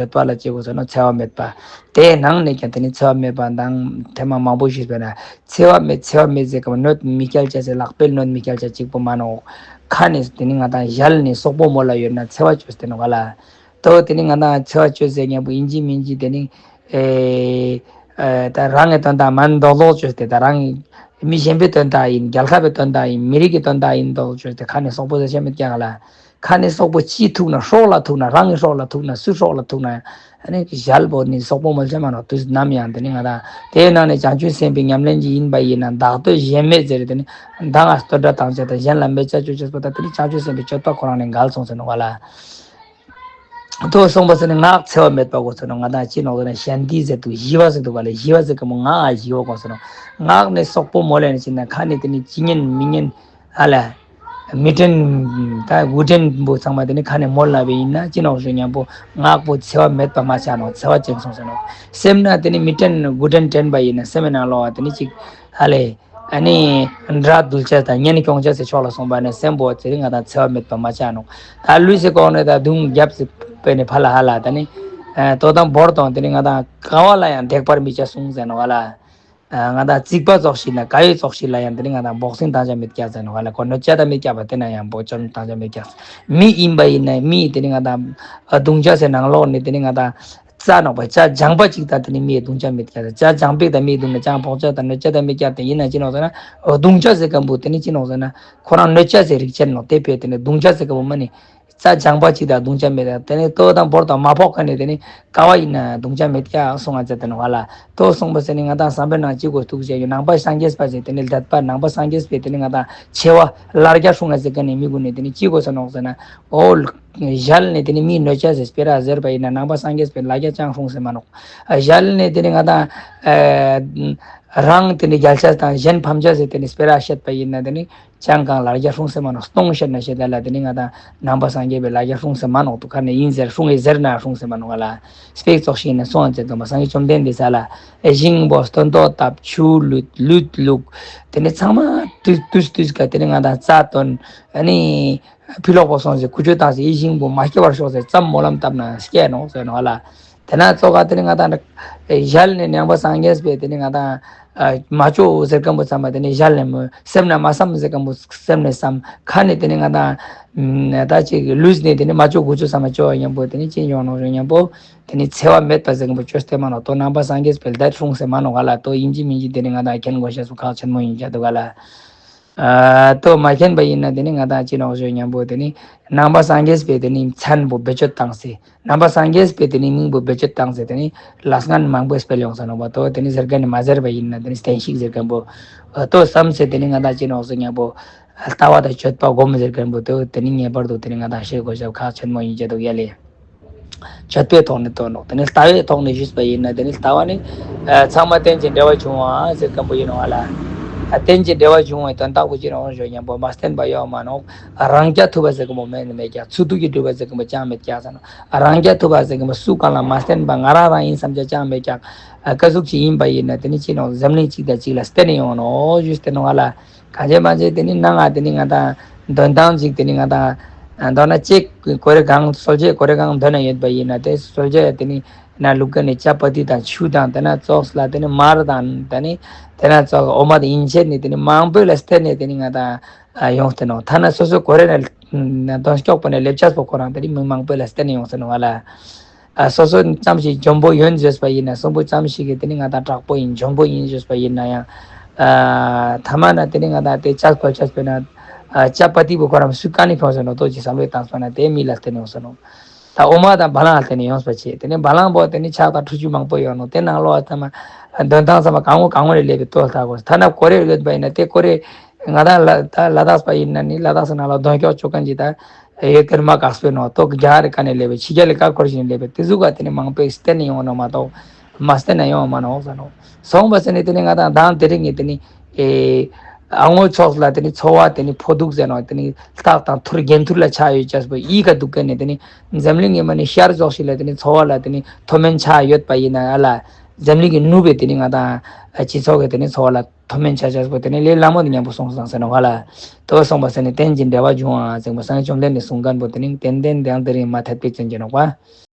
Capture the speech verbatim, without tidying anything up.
བརྗོད་པ་ལ་ཅི་གོས་ཟེར་ན་འཚེ་བ་མེད་པ། དེའི་ནང་ནས་ཀྱང་དེ་ནི་འཚེ་བ་མེད་པ་དང་ཐེངས་མ་མང་པོ་ཞིག་ཟེར་ན། འཚེ་བ་མེད་འཚེ་བ་མེད་ཟེར་ག་མ་གནོད་མི་སྐྱེལ་ཅེས་ཟེར་ལག་པས་གནོད་མི་སྐྱེལ་ཅེས་གཅིག་པོ་མ་ནོག། ཁ་ནས་དེ་ནི་ང་དང་ཞལ་ནས་སོག་པོ་མོལ་ལ་ཡོད་ན་འཚེ་བ་ཅོས་ཏེ་ནོག་ག་ལ། དོ་དེ་ནི་ང་དང་འཚེ་བ་ཅོས་ཟེར་མཁན་པོ་ཡིན་གཅིག་མིན་གཅིག་དེ་ནི་ཨེ་ཨེ་ད་རང་གི་དོན་དག་མན་མདོག་མདོག་ཅོས་ཏེ། ད་རང་མི་གཞན་པའི་དོན་དག་ཡིན། རྒྱལ་ཁབ་པའི་དོན་དག་ཡིན། མི་རིགས་ཀྱི་དོན་དག་ཡིན་མདོག་ཅོས་ཏེ་ཁ་ནས་སོག་པོ་ཟེར་ཅེས་མེད་ཀྱག་ག་ལ། ཁ་ནས་སོག་པོ་ཅི་ཐུག་ན། སྲོག་ལ་ཐུག་ན། རང་གི་སྲོག་ལ་ཐུག་ན། སུའི་སྲོག་ལ་ཐུག་ན། ཨ་ནི་ཞལ་པོ་ནི་སོག་པོ་མོལ་ཅེས་མ་ནོག། དུས་ནམ་ཡང་དེ་ནི་ང་དང་དེའི་ནང་ནས་བྱང་ཆུབ་སེམས་དཔའི་ཉམས་ལེན་ཅིག་ཡིན་པ་ཡིན་ན་བདག་བསྟོད་གཞན་སྨོད་ཟེར་དེ་ནི་མདང་ང་བསྟོད་སྒྲ་བཏང་ཅེས་དང་གཞན་ལ་སྨད་ཅེས་ཅོ་ཅེས་པོ་ད་དེ་ནི་བྱང་ཆུབ་སེམས་དཔའི་སྤྱོད་པ་ཁོ་རང་ནས་འགལ་སོང་ཟེར་ནོག་ག་ལ། དོ་སོང་པ་ཟེར་ནི་ངག་འཚེ་བ་མེད་པ་གོས་ཟེར་ནོག། ང་དང་ཅི་ནོག་ཟེར་ན་ཤཱནྟི་ཟེར་དུག། ཞི་བ་ཟེར་དུག་ག་ལ། ཞི་བ་ཟེར་མཁན་པོ་ངག་ཞི་བ་གོས་ཟེར་ནོག། ངག་ནས་སོག་པོ་མོལ་ལ་ཡིན་ན་ཅི་ན་ཁ་ནས་དེ་ནི་ཅི་ཉན་མི་ཉན་ཨ་ལ། མི་དྲན་ད་དགུ་དྲན་པོ་ཚང་མ་དེ་ནི་ཁ་ནས་མོལ་ལ་བས་ཡིན་ན་ཅི་ནོག་ཞུ་མཁན་པོ་ངག་པོ་འཚེ་བ་མེད་པ་མ་ཆགས་ནོག། འཚེ་བ་ཅན་སོང་ཟེར་ནོག། སེམས་ན་དེ་ནི་མི་དྲན་དགུ་དྲན་དྲན་པ་ཡིན་ན་སེམས་ནང་ལོགས་དེ་ནི་ཅིག་ཨ་ལས། ཨ་ནི་དགྲ་འདུལ་ཅེས་དང་གཉེན་སྐྱོང་ཅེས་སི་ཕྱོགས་ལ་སོང་པ་ནི་སེམས་པོ་དེ་ནི་ང་དང་འཚེ་བ་མེད་པ་མ་ཆགས་ནོག། ད་ལུས་སི་སྐོར་ནས་ད་རྡུང་རྒྱབ་སི་པས་ནི་ཕ་ལ་ཧ་ལ་ད་ནི་ཨ་དོ་དང་བོར་དང་དེ་ནི་ང་དང་ཀ་བ་ལ་ཡང་དེག་པར་མི་བྱ་གསུངས་ཟེར་ནོག་ག་ལ། ང་དང་རྩིག་པ་ཙོགས་ཤིག་ན་ཀ་ཡོ་ཙོགས་ཤིག་ལ་ཡང་དེ་ནི་ང་དང་བོག་སིང་བཏང་ཅེས་མེད་ཀྱག་ཟེར་ནོག་ག་ལ། ཁོ་གནོད་ཅེས་ད་མེད་ཀྱག་པ་དེ་ན་ཡང་བོག་ཅོན་བཏང་ཅེས་མེད་ཀྱག། མི་ཡིན་པ་ཡིན་ན་མི་དེ་ནི་ང་དང་རྡུང་ཅེས་སི་ནང་ལོགས་ནི་དེ་ནི་ང་དང་རྩ་ནོག་པ། ཅ་ལྗང་པ་ཅིག་དང་དེ་ནི་མི་རྡུང་ཅེས་མེད་ཀྱག། ཅ་ལྗང་པིག་དང་མི་རྡུང་ན་ཅང་བོག་ཅེས་དང་གནོད་ཅེས་ད་མེད་ཀྱག། དེ་ཡིན་ན་ཅི་ནོག་ཟེར་ན་རྡུང་ཅེས་སི་སྐམ་པོ་དེ་ནི་ཅི་ནོག་ཟེར་ན་ཁོ་རང་གནོད་ཅེས་སི་རིགས་ཅན་ནོག། དེ་བས་དེ་ནི་རྡུང་ཅེས་སི་སྐམ་པོ་མ་ནི། རྩ་ལྗང་པ་ཅིག་དང་རྡུང་ཅེས་མེད་ཀྱག། དེ་ནི་དོ་དང་བོར་དང་མ་ཕོག་ཁ་ནི་དེ་ནི་ཀ་བ་ཡིན་ན་རྡུང་ཅེས་མེད་ཀྱག་གསུང་ང་ཚེ་དེ་ནི་བ་ལ། དོ་གསུངས་པ་ཟེར་ནི་ང་དང་བསམ་པའི་ནང་ཅི་གོས་ཐུག་ཟེར་ཡོད། ནང་པ་སངས་རྒྱས་པ་ཟེར་དེ་ནི་ལྡད་པ་ནང་པ་སངས་རྒྱས་པས་དེ་ནི་ང་དང་ཆེ་བ་ལར་རྒྱ་སྲུང་ང་ཟེར་ཀ་ནི་མི་གུན་ནི་དེ་ནི་ཅི་གོས་ས་ནོག་ཟེར་ན། འོ་ཞལ་ནས་དེ་ནི་མི་གནོད་ཅེས་སི་སྤེ་ར་ཟེར་པ་ཡིན་ན་ནང་པ་སངས་རྒྱས་པས་ལར་རྒྱ་ཅང་སྲུང་ཟེར་མ་ནོག། ཞལ་ནས་དེ་ནི་ང་དང་ཨ་རང་དེ་ནི་རྒྱལ་ཅེས་དང་གཞན་ཕམ་ཅེས་སི་དེ་ནི་སྤེ་ར་བཤད་པ་ཡིན་ན་དེ་ནི་ཅང་གང་ལར་རྒྱ་སྲུང་ཟེར་མ་ནོག། སྟོང་བཤད་ན་བཤད་ད་ལ་དེ་ནི་ང་དང་ནང་པ་སངས་རྒྱས་པས་ལར་རྒྱ་སྲུང་ཟེར་མ་ནོག། དུ་ཁ་ནས་ཡིན་ཟེར་སྲུང་ངེ་ཟེར་ན་སྲུང་ཟེར་མ་ནོག་ག་ལ། སྤེ་ར་ཙོགས་ཤིག་ནི་སོང་ང་ཚེ་དུ་མ་སངས་རྒྱས་བཅོམ་ལྡན་འདས་ས་ལ་ཨེ་ཞིང་པོ་སྟོན་ཏོ་བཏབ། ཆུ་བླུད་ལུད་བླུག། དེ་ནི་ཚང་མ་དུས་དུས་དུས་ཀ་དེ་ནི་ང་དང་རྩ་བཏོན། ཨ་ནི་ཕི་ལོག་པོ་སོང་ཟེར་ཀུ་ཅོ་བཏང་ཟེར་ཨེ་ཞིང་པོ་མ་སྐྱེ་བར་ཤོག་ཟེར་ཙམ་སྨོན་ལམ་བཏབ་ན་སྐྱེ་ནོག་ཟེར་ནོག་ག་ལ། དེ་ན་ཙོགས་ཀ་དེ་ནི་ང་དང་ཞལ་ནས་ནང་པ་སངས་རྒྱས་པས་དེ་ནི་ང་དང་ཨ་མ་ཅོ་ཟེར་མཁན་པོ་ཚང་མ་དེ་ནི་ཞལ་ནས་མོལ། སེམས་ནས་མ་བསམ་ཟེར་མཁན་པོ་སེམས་ནས་བསམ། ཁ་ནས་དེ་ནི་ང་དང་ད་ཅིག་ལུས་ནས་དེ་ནི་མ་ཅོ་དགུ་ཅོ་ཚང་མ་ཅོ་བ་མཉམ་པོ་དེ་ནི་ཅི་ཡོང་ནོག་ཞུ་མཉམ་པོ་དེ་ནི་འཚེ་བ་མེད་པ་ཟེར་མཁན་པོ་ཅོས་ཏེ་མ་ནོག། དོ་ནང་པ་སངས་རྒྱས་པས་ལྡད་སྲུང་ཟེར་མ་ནོག་ག་ལ། དོ་ཡིན་གཅིག་མིན་གཅིག་དེ་ནི་ང་དང་མཁྱེན་དགོས་ཤེས་སུ་ཁག་ཆེན་མོ་ཡིན་ཆ་དུག་ག་ལ། ཨ་དོ་མ་མཁྱེན་པ་ཡིན་ན་དེ་ནི་ང་དང་ཅི་ནོག་ཞུ་མཉམ་པོ་དེ་ནི་ནང་པ་སངས་རྒྱས་པས་དེ་ནི་མཚན་པོ་བེད་སྤྱོད་བཏང་སྟེ། ནང་པ་སངས་རྒྱས་པས་དེ་ནི་མིང་པོ་བེད་སྤྱོད་བཏང་སྟེ་དེ་ནི་ལས་ངན་མང་པོ་སྤེལ་ཡོང་ས་ནོག་པ། དོ་དེ་ནི་ཟེར་མཁན་ནི་མ་ཟེར་བ་ཡིན་ན་དེ་ནི་བསྟན་བཤིག་ཟེར་མཁན་པོ། ཨ་དོ་བསམ་སྟེ་དེ་ནི་ང་དང་ཅི་ནོག་ཞུ་མཉམ་པོ་ལྟ་བ་དང་སྤྱོད་པ་སྒོམ་ཟེར་མཁན་པོ་དོ་དེ་ནི་ངེས་པར་དུ་དེ་ནི་ང་དང་ཤེས་དགོས་ཤེས་ཁག་ཆེན་མོ་ཡིན་ཆ་དུག་ཡ་ལེ། སྤྱོད་པའི་ཐོག་ནས་སྟོན་ནོག། དེ་ནི་ལྟ་བའི་ཐོག་ནས་ཞུས་པ་ཡིན་ན་དེ་ནི་ལྟ་བ་ནི་ཨ་ཚང་མ་རྟེན་ཅིང་འབྲེལ་བར་འབྱུང་བ་ཟེར་མཁན་པོ་ཡིན་ནོག་ག་ལ། ཨ་རྟེན་ཅིང་འབྲེལ་བར་འབྱུང་བའི་དོན་དག་པོ་ཅི་ནོག་ཞུ་མཉམ་པོ་མ་བསྟེན་པ་ཡོད་མ་ནོག། རང་རྐྱ་ཐུབ་པ་ཟེར་མཁན་པོ་མེད་ནི་མེད་ཀྱག། ཚུགས་ཐུབ་ཀྱིས་གྲུབ་པ་ཟེར་མཁན་པོ་ཅང་མེད་ཀྱག་ཟེར་ནོག། རང་རྐྱ་ཐུབ་པ་ཟེར་མཁན་པོ་སུ་གང་ལ་མ་བསྟེན་པ་ང་རང་རང་ཡིན་བསམ་ཆ་ཅང་མེད་ཀྱག། ཨ་ཀ་ཟུག་ཅིག་ཡིན་པ་ཡིན་ན་དེ་ནི་ཅི་ནོག། འཛམ་གླིང་གཅིག་དང་གཅིག་ལ་བསྟེན་ནས་ཡོང་ནོག་ཞུས་ཏེ་ནོག་ག་ལ། གང་བྱས་མ་བྱས་དེ་ནི་ནང་ང་དེ་ནི་ང་དང་འདོན་སྟངས་ཅིག་དེ་ནི་ང་དང་མདོར་ན་ཅིག་ཀོ་རེ་གང་གསོལ་ཇ་ཀོ་རེ་གང་འདོན་ན་ཡོད་པ་ཡིན་ན་དེ་གསོལ་ཇ་དེ་ནི་ན་ལུག་ག་ནི་ཅ་པ་ཏི་དང་ཆུ་དང་དེ་ན་ཙོགས་ལ་དེ་ནི་མར་དང་དེ་ནི་དེ་ན་ཙོགས་འོ་མ་དང་ཡིན་ཆད་ནི་དེ་ནི་མང་པོ་ལ་བསྟེན་ནས་དེ་ནི་ང་དང་ཡོང་སྟེ་ནོག། ཐ་ན་སོ་སོ་ཀོ་རེ་ན་འདོན་སྐྱོག་པོ་ནས་ལེབ་ཆས་པོ་ཁོ་རང་དེ་ནི་མི་མང་པོ་ལ་བསྟེན་ནས་ཡོང་སྟེ་ནོག་ག་ལ། ཨ་སོ་སོ་ཙམ་ཞིག་འཇོན་པོ་ཡོད་ཟེར་བ་ཡིན་ན་གསོན་པོ་ཙམ་ཞིག་གིས་དེ་ནི་ང་དང་དྲག་པོ་ཡིན་འཇོན་པོ་ཡིན་ཟེར་བ་ཡིན་ན་ཡང་། ཨ་ཐ་མ་ན་དེ་ནི་ང་དང་དེ་ཅ་པ་ཅ་པ་ན་ཨ་ཅ་པ་ཏི་པོ་ཁོ་རང་སུ་ག་ནས་ཁྱོངས་ས་ནོག། དོ་ཅིག་བསམ་བློ་བཏང་སོང་ན་དེ་མི་ལ་བརྟེན་ནས་ཡོང་ས་ནོག། ད་འོ་མ་དང་བ་ལང་ལ་བརྟེན་ནས་ཡོང་ས་ཅིག་དེ་ནི་བ་ལང་པོ་དེ་ནི་ཆག་དང་ཁྲུ་ཆུ་མང་པོ་ཡོང་ནོག། དེ་ནང་ལོགས་ཚང་མ་འདོན་སྟངས་ཚང་མ་གང་བོ་གང་བོ་ལས་ལེབ་པའི་ལྟོ་ལྟ་དགོས། ཐ་ན་ཀོ་རེ་ཡོད་པ་ཡིན་ན་དེ་ཀོ་རེ་ང་དང་ལ་ད་ལ་དྭགས་པ་ཡིན་ན་ནི་ལ་དྭགས་སི་ནང་ལ་འདོན་སྐྱོག་ཅོ་མཁན་ཅིག་ད་ཡོད་ཀྱག་མ་དཀགས་པོ་ནོག། ཏོག་རྒྱ་རི་ཀ་ནས་ལེབ་པའི་ཕྱི་རྒྱལ་ལི་ཀ་ཁོར་ཞིག་ནས་ལེབ་པའི་དེ་ཟུག་ག་དེ་ནི་མང་པོས་བསྟེན་ནས་ཡོང་ནོག་མ་གཏོགས་མ་བསྟེན་ན་ཡོང་མ་ནོག་ཟེར་ནོག། སོང་པ་ཟེར་ནི་དེ་ནི་ང་དང་མདང་དེ་རིང་ངི་དེ་ནི་ཨེ་ཨ་ངོ་ཕྱོགས་ལ་དེ་ནི་འཚོ་བ་དེ་ནི་ཕོ་དུག་ཟེར་ནོག། དེ་ནི་ལྟག་དང་ཐུར་གྱེན་ཐུར་ལ་ཆགས་ཡོད་ཅེས་པོ་ཡི་ག་དུག་ག་ནི་དེ་ནི་འཛམ་གླིང་ངི་མ་ནི་ཤར་ཕྱོགས་ཤིག་ལ་དེ་ནི་འཚོ་བ་ལ་དེ་ནི་མཐོ་དམན་ཆགས་ཡོད་པ་ཡིན་ན་ཨ་ལ་འཛམ་གླིང་གི་ནུབ་པའི་དེ་ནི་ང་དང་སྤྱི་ཚོགས་ཀྱི་དེ་ནི་འཚོ་བ་ལ་མཐོ་དམན་ཆ་ཆ་པོ་དེ་ནི་ལས་སླ་མོ་དེ་མཉམ་པོ་སོང་སོང་ཟེར་ནོག་ག་ལ། དོ་སོང་པ་ཟེར་ནི་རྟེན་ཅིང་འབྲེལ་བར་འབྱུང་བ་ཟེར་པོ་སངས་རྒྱས་བཅོམ་ལྡན་འདས་གསུང་མཁན་པོ་དེ་ནི་ཏན་ཏན་དེ་ཡང་དེ་རིང་མ་ཐད་པའི་ཚུན་གྱི་ནོག་པ།